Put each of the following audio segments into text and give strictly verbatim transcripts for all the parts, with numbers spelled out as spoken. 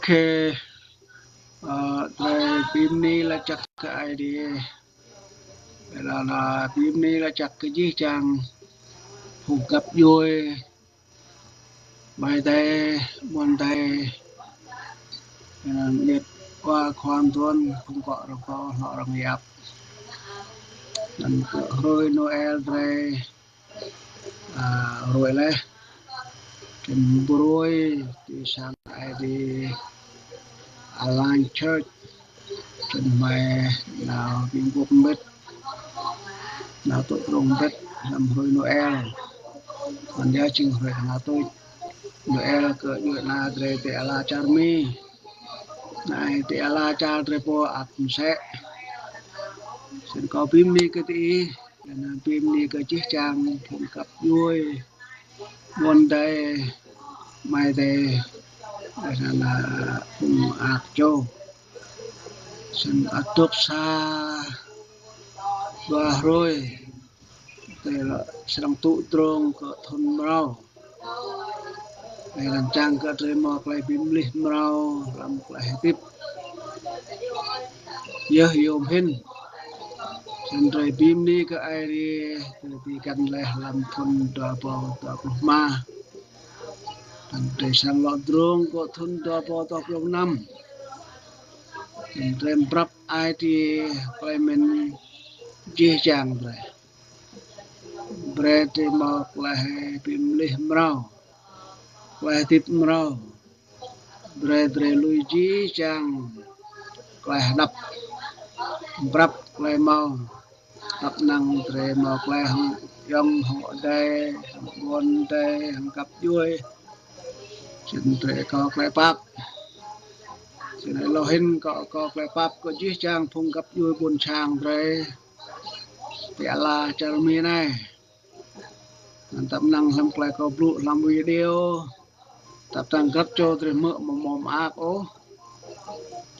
Ơ, drơi bi mni laĭ kơ Ơi Adai. Laih anŭn bi mni laĭ kơ jih jang phung găp djuai, amai adơi, ƀôn adơi, ơ, ƀiă wa khua mơtuan, phung kŏ rơkâo, hlŏ rơngiă. Anŭn kơ hrơi Noel drơi, ơ, ruai laih. Kơ brơi tui sang Ơi Adai Alliance Church, kơ mai nao ƀing gŏp mbĭt, nao tŏ drông mbĭt hlăm hrơi Noel. Anŭn yơh jing hrơi kơna tui Noel kơ djuai ana drơi tơ ala čar Mi. Anai tơ ala čar drơi pô ăt mơsĕ. Snăn kâo bi mni kơ diih, anŭn bi mni kơ jih jang phung găp djuai, ƀôn adơi, amai adơi, anŭn phung ak čô. Snăn ăt dŏ sa dua hrơi, tơ lŏ srăng tŭ drông kơ thŭn mrâo. Anŭn čang kơ drơi mâo klei bi mlih mrâo hlăm klei hơdip. Yơh yôm hĭn. Snăn drơi bi mni kơ Ơi Adai, drơi bi găn laih hlăm thŭn dua rơbâo dua pluh rơma. Anŭn drơi srăng lŏ drông kơ thŭn dua rơbâo dua pluh năm. Anŭn drơi mprăp Ơi Adai klei mĭn jih jang drơi. Brơi drơi mâo klei bi mlih mrâo, klei hơdip mrâo. Brơi drơi lui jih jang klei hơđăp, mprăp klei mâo. Tăp năng drơi mâo klei hŏng ayŏng, hŏng adơi, hŏng ƀôn adơi, hŏng găp djuai. Snăn drơi akâo klei pap. Snăn lŏ hĭn kâo akâo klei pap kơ jih jang phung găp djuai ƀuôn sang drơi tơ ala čar Mi anai. Anŭn tăp năng hlăm klei kâo blŭ hlăm video, tăp năng grăp čô drơi hmư̆ amâo mơak ôh.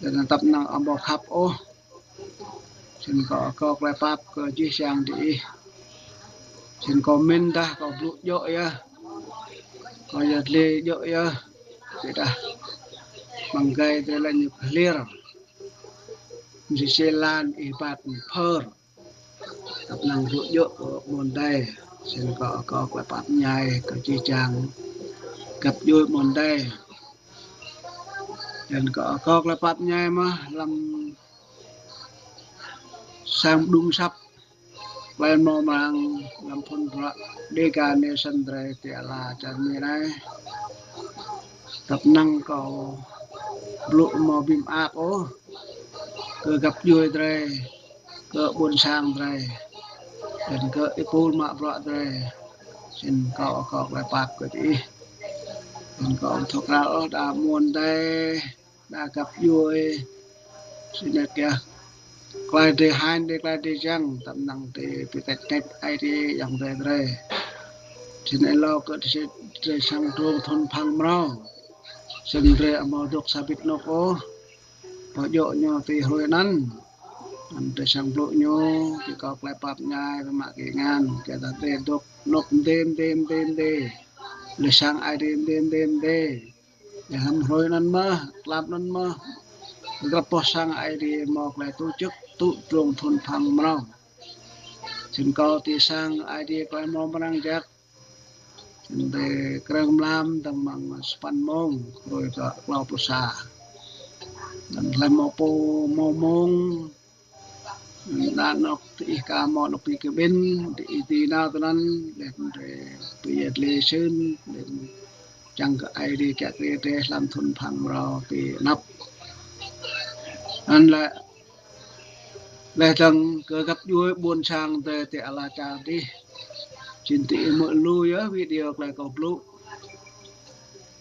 Anŭn tăp năng amâo khăp ôh. Snăn kâo akâo klei pap kơ jih jang diih. Snăn kâo mĭn dah kâo blŭ djŏ yơh, kâo yăl dliê djŏ yơh. Ƀiădah mơ̆ng gai drơi laĭ ñu kơ hlir, msĕ si lan ih ƀăt phơr. Tăp năng blŭ djŏ kơ ƀôn adơi. Snăn kâo akâo klei pap mơñai kơ jih jang găp djuai ƀôn adơi. Snăn kâo akâo klei pap mơñai mơh hlăm sang mđung asăp klei mrâo mrang hlăm phŭn bruă Dega Nation drơi tơ ala čar Mi anai. Tăp năng kâo blŭ amâo bi mơak ôh kơ găp djuai drơi, kơ ƀuôn sang drơi, leh anăn kơ êpul mă bruă drơi. Snăn kâo akâo klei pap kơ diih. Snăn kâo amâo thâo kral ôh đa ƀôn adơi, đa găp djuai. Snăn kiăng klei drơi hêñ, drơi klei drơi čiăng, tăp năng drơi bi tĕt tĕt Ơi Adai ayŏng adơi drơi. Snăn lŏ kơ drơi srăng drông thŭn phang mrâo. Snăn drơi amâo dôk sa bĭt anôk ôh. Pô djŏ ñu ti hrơi anăn. Anăn drơi srăng blŭ ñu, ti kâo klei pap mơñai, mă kơ ngăn, kơ ta drơi dôk anôk mdê, mdê, mdê, mdê. Leh sang Ơi Adai mdê, mdê, mdê. Leh hlăm hrơi anăn mơh, hlăm anăn mơh, grăp boh sang Ơi Adai mâo klei tŭ čư̆, tŭ drông thŭn phang mrâo. Snăn kâo ti sang Ơi Adai klei mrâo mrang jăk. Snăn drơi krơ̆ng mlam dơ̆ng mơ̆ng sapăn mông, hrơi kơ klâo pluh sa. Anăn leh mâo pô mâo mông, đa anôk ti ih ka mâo anôk bi kƀĭn, diih dưi nao tinăn, leh anăn drơi bi yăl dliê sĭn, leh anăn čang kơ Ơi Adai kiă kriê drơi hlăm thŭn phang mrâo ti anăp. Anăn lĕ, leh dơ̆ng kơ găp djuai ƀuôn sang drơi tơ ala čar dih. Jing diih hmư̆ lu yơh video klei kâo blŭ.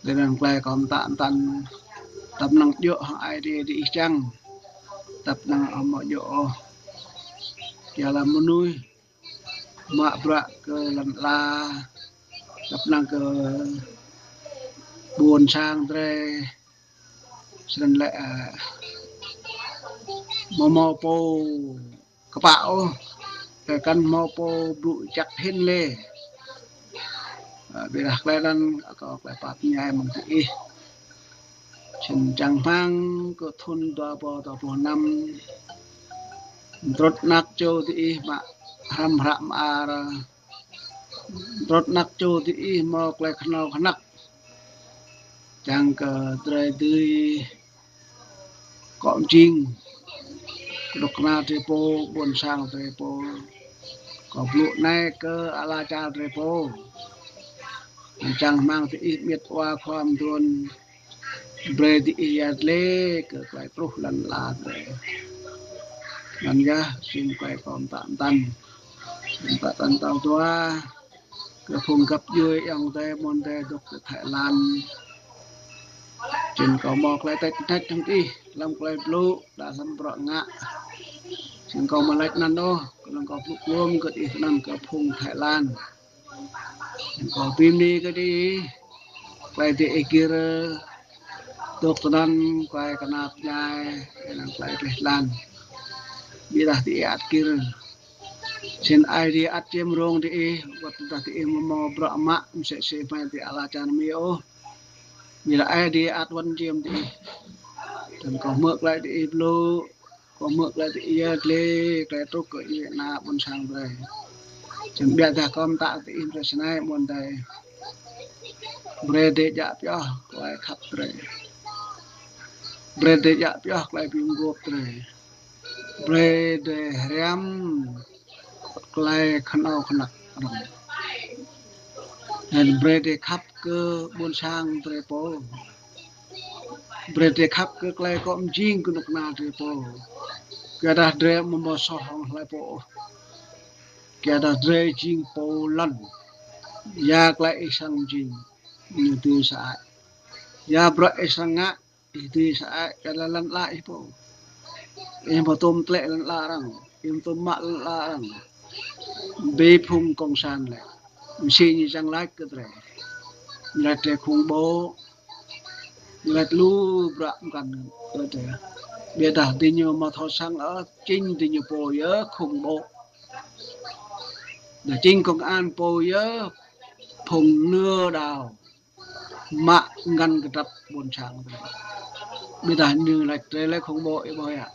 Leh anăn klei kâo mtă mtăn, tăp năng djŏ hŏng Ơi Adai diih čiăng, tăp năng amâo djŏ ôh. Kyua lăm mnuih mă bruă kơ lăn ala, tăp năng kơ ƀuôn sang drơi. Snăn lĕ, ơ, amâo mâo pô kpă ôh, leh kăn mâo pô blŭ jăk hĭn lĕ. Ơ, ƀiădah klei anăn akâo klei pap mơñai mơ̆ng diih. Čang hmang kơ thun dua rơbâo dua pluh năm, drŏt anak čô diih mă hrăm hră mơar, drŏt anak čô diih hmâo klei khnâo khnăk, čang kơ drơi dưi kŏ mjing kơnuk kơna drơi pô, ƀuôn sang drơi pô. Kâo blŭ anai kơ ala čar drơi pô. Čang hmang diih amiêt wa khua mduôn, brơi diih yăl dliê kơ klei truh lăn ala drơi. Anŭn yơh jing klei kâo pơtă tăn. Pơtă tăn tal dua kơ phung găp djuê ayŏng adơi mơ̆n adơi dŏ kơ Thái Lan. Čang kâo hmâo klei tĕč tĕč hăng diih, lăm klei blŭ, đa lăm bruă ngă. Čang kâo mă lač anăn ôh, kơ anăn kâo blŭ klôm kơ diih anăn kơ phung Thái Lan. Čang kâo bi mni kơ diih, klei diih gir, dŏ tơnăn, klei knap mñai, anăn klei gleh glan. Ƀiădah diih ăt gir. Snăn Aê Diê ăt čiêm rông diih, wăt tơdah diih mơ̆ hmâo bruă mă, msĕ si hmei ti ala čar Mi ôh. Ƀiădah Aê Diê ăt wăn čiêm diih. Tơdah kâo hmư̆ klei diih blŭ, kâo hmư̆ klei diih yăl dliê, klei truh kơ djuê ana ƀuôn sang drơi. Čang ƀiădah kâo pơtă diih mơ̆n snei mơ̆n adơi. Brơi drơi djă pioh klei khăp drơi. Brơi drơi djă pioh klei bi mguôp drơi. Brơi drơi hriăm klei khnâo khnăk arăng. Leh anăn brơi drơi khăp kơ ƀuôn sang drơi pô. Brơi drơi khăp kơ klei kŏ mjing kơnuk kơna drơi pô. Kyuadah drơi amâo mâo soh hŏng hlei pô ôh. Kyuadah drơi jing pô lŏn. Ya klei ih srăng mjing, ñu dưi sơăi. Ya bruă ih srăng ngă, ih dưi sơăi, kyuadah lăn ala ih pô. Ih amâo tuôm tlĕ lăn ala arăng, ih amâo tuôm mă lăn ala arăng. Bi phung cộng sản lĕ, msĕ ñu čang lač kơ drơi. Ñu lač drơi khủng bố, ñu lač lu bruă mkăn kơ drơi. Ƀiădah diñu amâo thâo săng ôh, jing diñu pô yơh khủng bố. Dah jing công an pô yơh phung lừa đảo, mă ngăn kơdrăp ƀuôn sang. Ƀiădah ñu lač drơi lĕ khủng bố ih ƀuh yơh.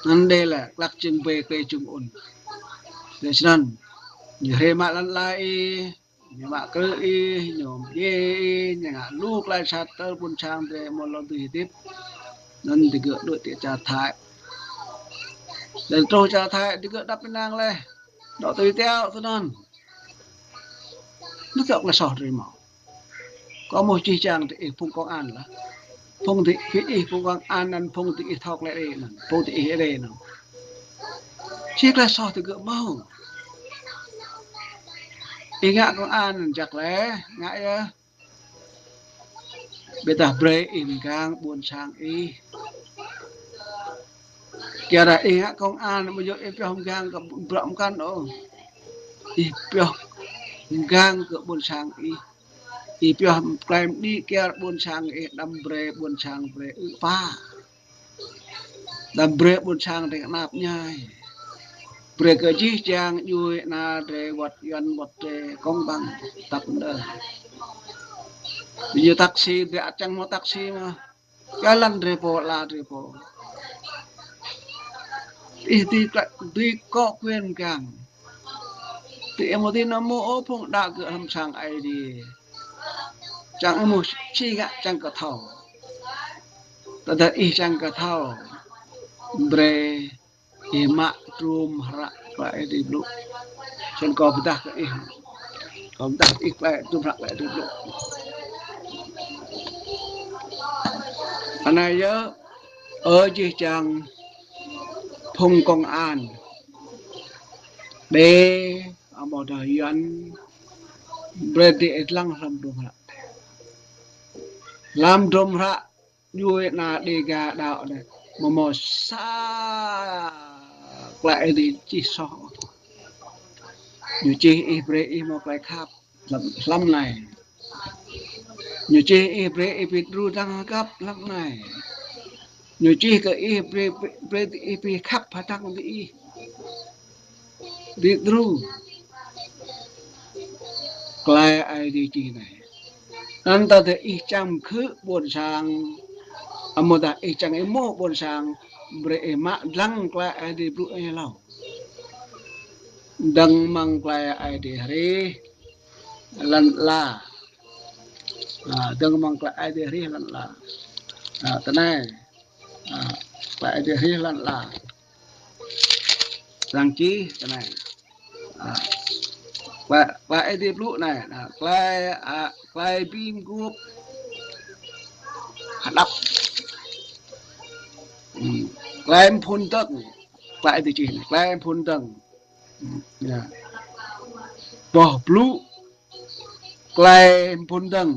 Anăn drơi lĕ klă jing bê kê Jong Un. Leh snăn, ñu hriê mă lăn ala ih, ñu mă krư̆ ih, ñu mdjiê ih, ñu ngă lu klei sat kơ ƀuôn sang drơi amâo lŏ dưi hơdip. Anăn digơ̆ đuaĭ ti čar Thái. Leh truh čar Thái, digơ̆ dăp ênang leh. Dŏ tui tiŏ tui anăn. Anăn kơ klei soh drơi mâo. Kâo mơ̆ čih čang diih phung công an lah. Phung diih, phung công an anăn phung diih thâo klei drơi anăn, phung diih drơi anăn. Či klei soh digơ̆ mâo. Ih ngă công an anăn jăk leh, ngă yơh. Ƀiădah brơi ih mgang ƀuôn sang ih. Kyuadah ih ngă công an amâo djŏ ih pioh mgang kơ bruă mkăn ôh. Ih pioh mgang kơ ƀuôn sang ih. Ih pioh klei mđĭ kyar ƀuôn sang ih, đăm brơi ƀuôn sang brơi ư̆ pă. Đăm brơi ƀuôn sang drơi knap mñai. Brơi kơ jih jang djuê ana drơi wăt yuăn wăt drơi công bằng tăp mđơr. Ƀiădah taxi drơi ăt čang mâo taxi mơh. Kơ lăn drơi pô, ala drơi pô. Ih dưi kơ, dưi kŏ quyền mgang. Diih amâo dưi nao mơ̆ ôh phung đaŏ kơ hlăm sang Aê Diê. Čang ih mơ̆ či ngă čang kơ thâo. Tơdah ih čang kơ thâo, brơi ih mă hdruôm hră klei Aê Diê blŭ. Snăn kâo pơdah kơ ih. Kâo pơdah kơ ih klei hdruôm hră klei Aê Diê blŭ. Anai yơh, ơ jih jang phung công an, Êđê amâodah yuăn, brơi diih dlăng hlăm hdruôm hră. Hlăm hdruôm hră djuê ana Đêga đaŏ anei, amâo mâo sa klei Aê Diê čih soh ôh. Ñu čih ih brơi ih mâo klei khăp hlăm, hlăm anei. Ñu čih ih brơi ih bi đru dăng hơgăp hlăm anei. Ñu čih kơ ih brơi, brơi ih bi khăp hơdăng diih. Bi đru. Klei Aê Diê čih anei. Anăn tơdah ih čang khư̆ ƀuôn sang, Amơ̆ dah ih čang ih mơ̆ ƀôn sang, brơi ih mă dlăng tơlơi Ơi Adai blŭ anai hlâo. Dơ̆ng mơ̆ng tơlơi Ơi Adai hrih lŏn ala. Ha, dơ̆ng mơ̆ng tơlơi Ơi Adai hrih lŏn ala. Ha, tui anai. Ha, tơlơi Ơi Adai hrih lŏn ala. Răng čih tui anai. Ha. Tơlơi, tơlơi Ơi Adai blŭ anai. Ha, tơlơi, ha, tơlơi bi mguôp hơđăp. Hmm. Tơlơi mơphŭn dơ̆ng. Tơlơi Ơi Adai čih anai. Tơlơi mơphŭn dơ̆ng. Hmm. Ya. Boh blŭ tơlơi mơphŭn dơ̆ng.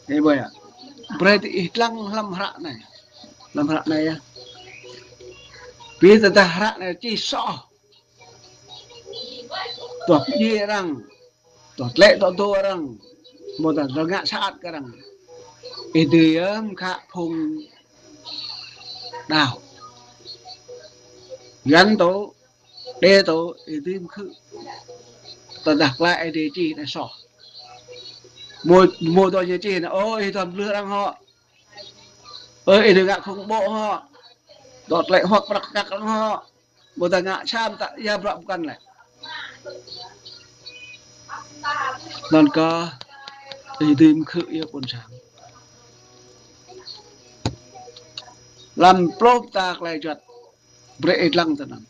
Ơ, ƀuh yơh. Brơi diih dlăng hlăm hră anai. Hlăm hră anai yơh. Bi tơdah hră anai čih soh. Tuh pơdjai arăng. Tuh tlĕ tuh dŏ arăng. Mơ̆ dah dŏ ngă sat kơ arăng. Ih dưi yơh mơkhă phung đaŏ. Yuan tŏ Đe tŏ, ih dưi mơkhư̆. Tơdah tơlơi Ơi Adai čih anai soh. Mơ̆, mơ̆ dŏ ñu čih anai, ơ, ih dŏ mlih arăng hŏ. Ơ, ih dŏ ngă khŏng ƀô̆ hŏ. Dŏ tlĕ huăk prăk kăk arăng hŏ. Mơ̆ dah ngă sa mơta ia bruă pơkŏn lĕ. Anŭn kơ ih dưi mơkhư̆ yơh ƀôn sang. Lăm pluh mơta tơlơi juăt. Brơi ih dlăng tui anŭn.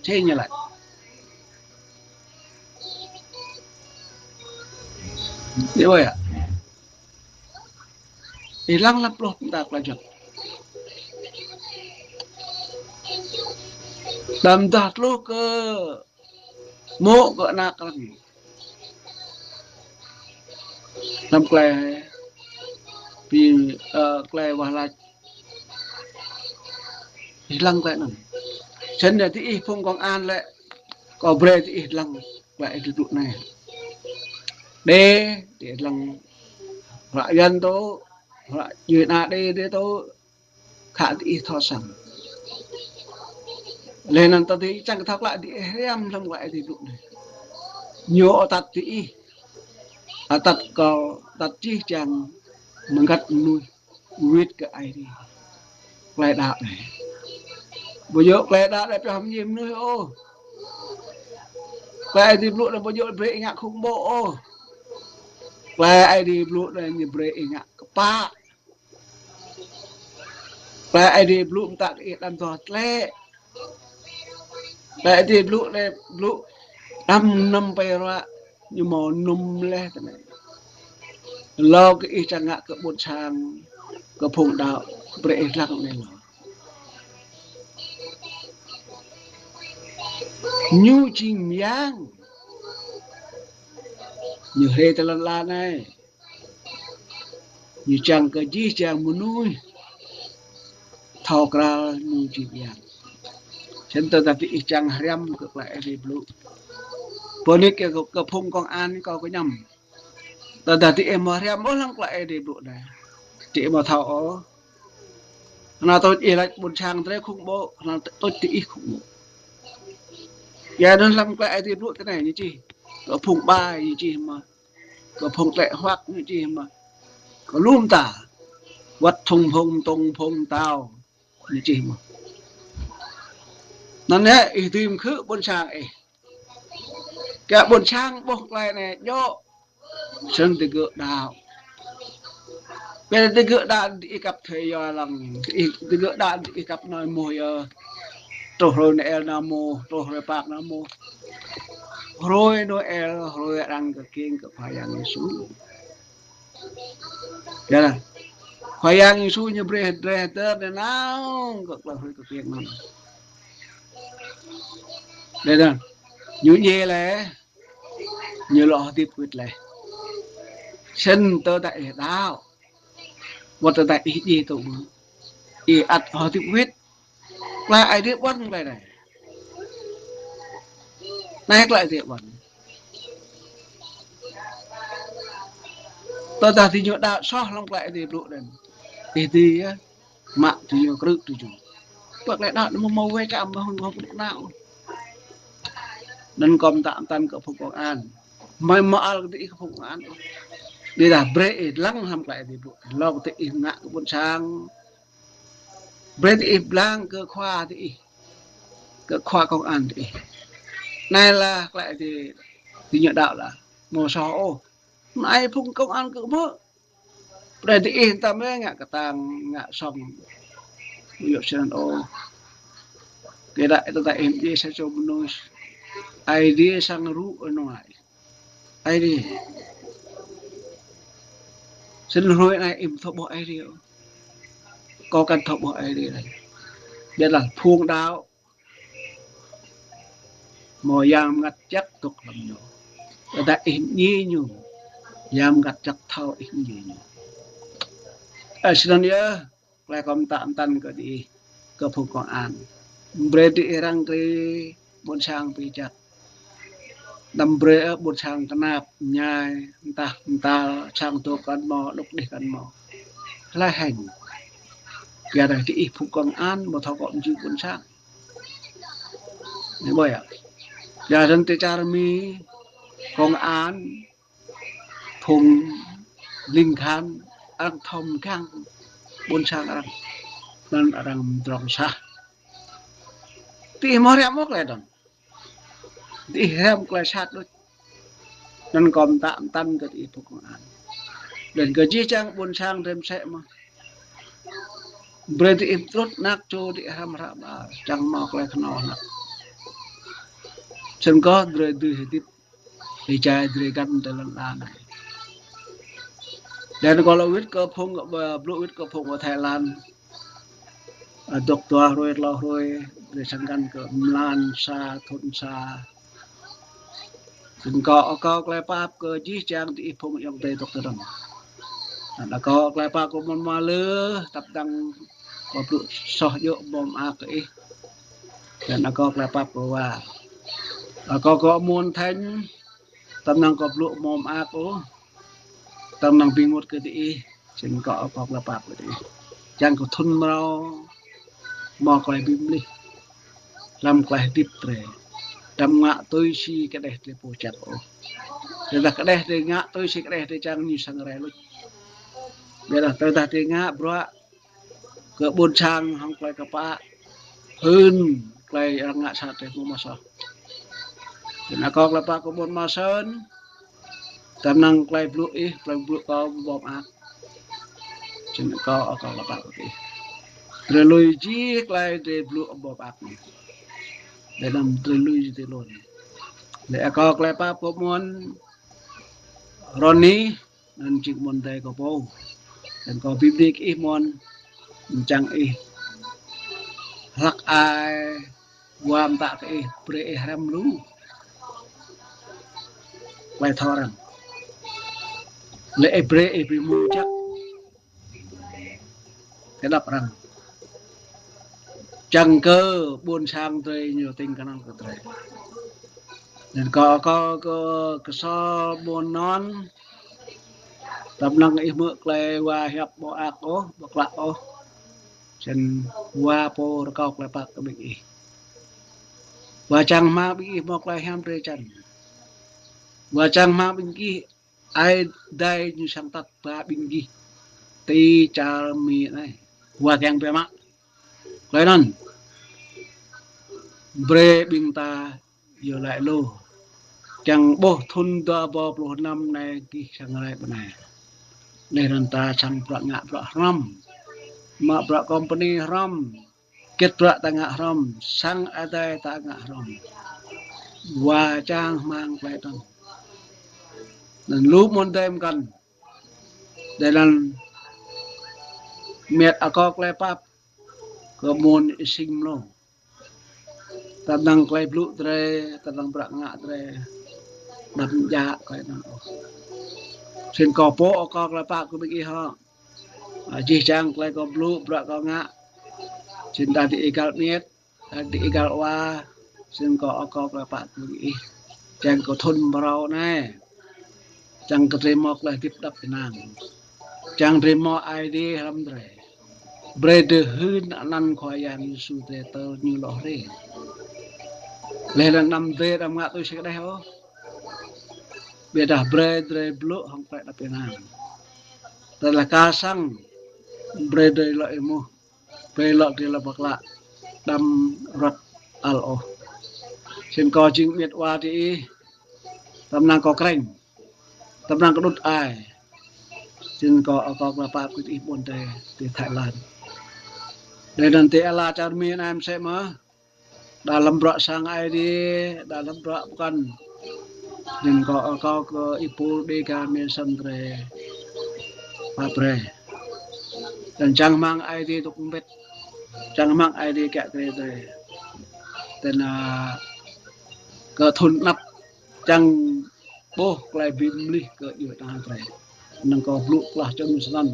Čih ñu laĭ. Ih ƀuh yơh. Ih dlăng lăm pluh mơta tơlơi juăt. Đăm dah tluh kơ mô̆ kơ ană arăng. Lăm tơlơi bi, ơ, tơlơi wah lač. Ih dlăng tơlơi anŭn. Čang anai diih phung công an lĕ, kâo brơi diih dlăng tơlơi Ơi Adai blŭ anai. Đe, diih dlăng hră Yuan tŏ, hră Yuan đe, đe tŏ, khă diih thâo săng. Laih anŭn tơdah diih čang kơ thâo klă diih hriăm hlăm tơlơi Ơi Adai blŭ anai. Ñu atăt diih, atăt kâo, atăt čih čang mơngăt mơnuih wĭt kơ Ơi Adai. Tơlơi đaŏ anai. Ƀu djơ̆ tơlơi đaŏ anai pioh mơñi mơnuih ôh. Tơlơi Ơi Adai blŭ anai ƀu djơ̆ brơi ih ngă khŏng ƀô̆ ôh. Tơlơi Ơi Adai blŭ anai ñu brơi ih ngă kơpă. Tơlơi Ơi Adai blŭ mơta kơ ih đăm dŏ tlĕ. Tơlơi Ơi Adai blŭ anai blŭ đăm năm pơi ruă ñu hmâo năm laih tơlơi anai. Hlâo kơ ih čang ngă kơ ƀôn sang, kơ phung đaŏ, brơi ih dlăng anai hlâo. Ñu jing mơyang. Ñu hrih tơlơi lŏn ala anai. Ñu čang kơ jih jang mơnuih thâo krăn ñu jing mơyang. Čang tơdah diih čang hriăm kơ tơlơi Ơi Adai blŭ. Pơnik kơ, kơ phung công an kâo kơñăm. Tơdah diih ƀu hriăm ôh lăng tơlơi Ơi Adai blŭ anai. Diih ƀu thâo ôh. Anŭn tơl ih laĭ ƀôn sang tơlơi khŏng ƀô̆, anŭn tơl diih khŏng ƀô̆. Yua anŭn lăm tơlơi Ơi Adai blŭ tui anai ñu čih. Kơ phung ƀai ñu čih mơ̆. Kơ phung tlĕ huăk ñu čih mơ̆. Kơ lu mơta. Wăt thŭng phung tŏng phung tao ñu čih mơ̆. Anŭn yơh ih dưi mơkhư̆ ƀôn sang ih. Kơ ƀôn sang ƀuh tơlơi anai djơ̆. Sĭt tơgơ̆ đaŏ. Bơ tơgơ̆ đaŏ diih kăp thơi yua lăng. Diih tơgơ̆ đaŏ diih kăp nao mơ̆ yơh. Truh hrơi Noel nao mơ̆, truh hrơi Pơk nao mơ̆. Hrơi Noel, hrơi arăng kơkiêng kơ Khua Yang Yêsu. Yơh lah. Khua Yang Yêsu ñu brơi hơdrơi hơdơr anai nao kơ tơlơi hrơi kơkiêng anŭn. Yơh lah. Ñu djai laih. Ñu lŏ hơdip wĭt laih. Sĭt tơdah ih đaŏ. Wăt tơdah ih djai tŏ. Ih ăt hơdip wĭt. Tơlơi Ơi Adai ƀuăn tơlơi anai. Anai tơlơi Ơi Adai ƀuăn. Tơdah diñu đaŏ soh lăm tơlơi Ơi Adai blŭ anŭn. Ih dưi yơh. Mă tui ñu, krư̆ tui ñu. Pơ tơlơi đaŏ anŭn mơ̆ mơ̆ wai kơ amăng hŏng hŏng nao. Anŭn kâo pơtă pơtăn kơ phung công an. Mơi mơal kơ diih kơ phung công an. Ƀiădah brơi ih lăng hlăm klei Adai blŭ. Lŏ tơ ih ngă kơ ƀôn sang. Brơi tơ ih lăng kơ khua tơ ih. Kơ khua công an tơ ih. Anai lah klei Adai, tơ ñu đaŏ lah. Mơ̆ soh ôh. Anai phung công an kơ mơ̆. Brơi tơ ih tam ƀĕ ngă kơtang, ngă song. Yua snăn ôh. Kơ đa tơdah ih mdjiê sa čô mơnuih. Aê Diê sang rŭ anŭn ai. Aê Diê. Snăn hrơi anai ih thâo ƀuh Aê Diê. Kâo kăn thâo ƀuh Aê Diê lơi. Ƀiădah phung đaŏ. Mơ̆ Yang Mngăt Jăk dŏ hlăm ñu. Tơdah ih mdjiê ñu. Yang Mngăt Jăk thâo ih mdjiê ñu. Ơ, snăn yơh. Klei kâo mtă mtăn kơ diih, kơ phung công an. Brơi diih răng kri ƀôn sang bi jăk. Đăm brơi ôh ƀôn sang knap, ñai, mtah, mtăl, sang dŏ kăn mâo, đŏk đih kăn mâo. Hlơi hĕng. Kyuadah diih phung công an, mơ̆ thâo kơ mjing ƀôn sang. Anai ƀuh yơh. Kyuadah tơ čar Mi, công an, phung ling khăn, arăng thâo mgang ƀôn sang arăng. Anăn arăng mdrŏng sah. Diih mơ̆ hriăm mơ̆ klei anăn. Diih hriăm klei sat đôč. Anăn kâo mtă mtăn kơ diih phung công an. Leh anăn kơ jih jang ƀôn sang drei msĕ mơh. Brơi diih mtrŭt anak čô diih hrăm hră ƀă, čang mâo klei khnâo hlăk. Snăn kơh drei dưi hơdip êjai drei găn tơ lăn ala anai. Leh anăn kâo lŏ wĭt kơ phung, ơ, blŭ wĭt kơ phung ƀơi Thái Lan. Ơ, dŏ dua hrơi, tlâo hrơi, drei srăng găn kơ mlan sa, thŭn sa. Snăn kâo, ơ, akâo klei pap kơ jih jang diih phung ayŏng adei dŏ tơdang. Anăn akâo klei pap kơ mơ̆n mă lơ, tăp dăng kâo blŭ soh djơ̆ mơak kơ ih. Anăn akâo klei pap kơ wa. Akâo kơ mơ̆n thâo, tăp năng kâo blŭ mơak ôh. Tăp năng bi ngŭt kơ diih. Snăn kâo akâo klei pap kơ diih. Čang kơ thŭn mrâo. Mâo klei bi mlih. Hlăm klei hơdip drei. Đăm ngă tui si kđeh drei pô čăt ôh. Tơdah kđeh drei ngă tui si kđeh drei čang ñu srăng rai luč. Ƀiădah tơdah drei ngă bruă kơ ƀôn sang hŏng klei kpă. Hưn klei arăng ngă sat drei mơ̆ mă soh. Snăn akâo klei pap kơ mơ̆n mă snăn. Tăp năng klei blŭ ih, klei blŭ kâo ƀu mơak. Snăn kâo akâo klei pap kơ ih. Drei lui jih klei drei blŭ ƀu mơak anăn. Leh anăn drei lui jih ti lŏn. Leh akâo klei pap kơ mơ̆n Roni, anăn jing mơ̆n adei kâo pô. Leh anăn kâo bi mni kơ ih mơ̆n, mčang ih hlăk ai, wa mtă kơ ih, brơi ih hrăm lu klei thâo arăng. Leh ih brơi ih bi mơ̆ng jăk kơ dăp arăng. Čang kơ ƀôn sang drei ñu tĭng kơnăl kơ drei. Anăn kâo, kâo, kơ, kơ sô ƀôn anăn, tăp năng ih hmư̆ klei wa hiăp ƀu mơak ôh, ƀu klă ôh. Snăn wa pô rơkâo klei pap kơ ƀing ih. Wa čang hmăng ƀing ih mâo klei hiam drei čan. Wa čang hmăng ƀing ih Aê Diê ñu srăng atăt ba ƀing gih ti čar Mi anei. Wa kiăng biă mă. Klei anăn brơi ƀing ta iâu laĭ lu. Kiăng ƀuh thŭn dua ƀâo pluh năm anei gih srăng rai ƀơi anei. Anei anăn ta srăng bruă ngă bruă hrăm. Mă bruă company hrăm. Gĭt bruă ta ngă hrăm, sang adai ta ngă hrăm. Wa čang hmăng klei anăn. Anăn lu mơ̆n adei mkăn. Dei anăn mĕt akŏ klei pap kơ mơ̆n asing mlâo. Tơdang klei blŭ drei, tơdang bruă ngă drei. Đăm djă klei anăn ôh. Snăn kâo pô akŏ klei pap kơ ƀing ih hŏ. Ơ, jih jang klei kâo blŭ, bruă kâo ngă. Snăn tơdah diih găl mĕt, tơdah diih găl wa, snăn kâo akŏ klei pap kơ ƀing ih. Čang kơ thŭn mrâo anei. Čang kơ drei mâo klei hdĭp djăp ênang. Čang drei mâo Aê Diê hrăm drei. Brei drei hưn anăn Khua Yang Yêsu drei tơl ñu lŏ hriê. Leh anăn đăm drei đăm ngă tui si kđeh ôh. Biă dah brơi drơi blŭ hăng klĕ đăp ênang. Tơdah ka sang brơi drơi lŏ êmuh, brơi lŏ drơi lŏ pơklă, đăm ruăt ăl ôh. Sĭt kâo jing amiêt wa tơ ih, tơm năng kâo krĕng, tơm năng kâo đŭt ai. Sĭt kâo, kâo kla pap kơ ih ƀôn tơ, tơ Thái Lan. Đơi anŭn tơ ala čar Mi anai mơsĕ mơ̆. Đa lăm bruă sang Aê Diê, đa lăm bruă pơkŏn. Sĭt kâo, kâo kơ ih pul Dega Mi săn drơi pap brơi. Anŭn čang rơmang Aê Diê dŏ mbĭt. Čang rơmang Aê Diê kiă kriê drơi. Tơdah kơ thŭn anăp čang ƀuh klei bi mlih kơ djuai ania drơi. Anŭn kâo blŭ klah čun mơ̆ng snăn.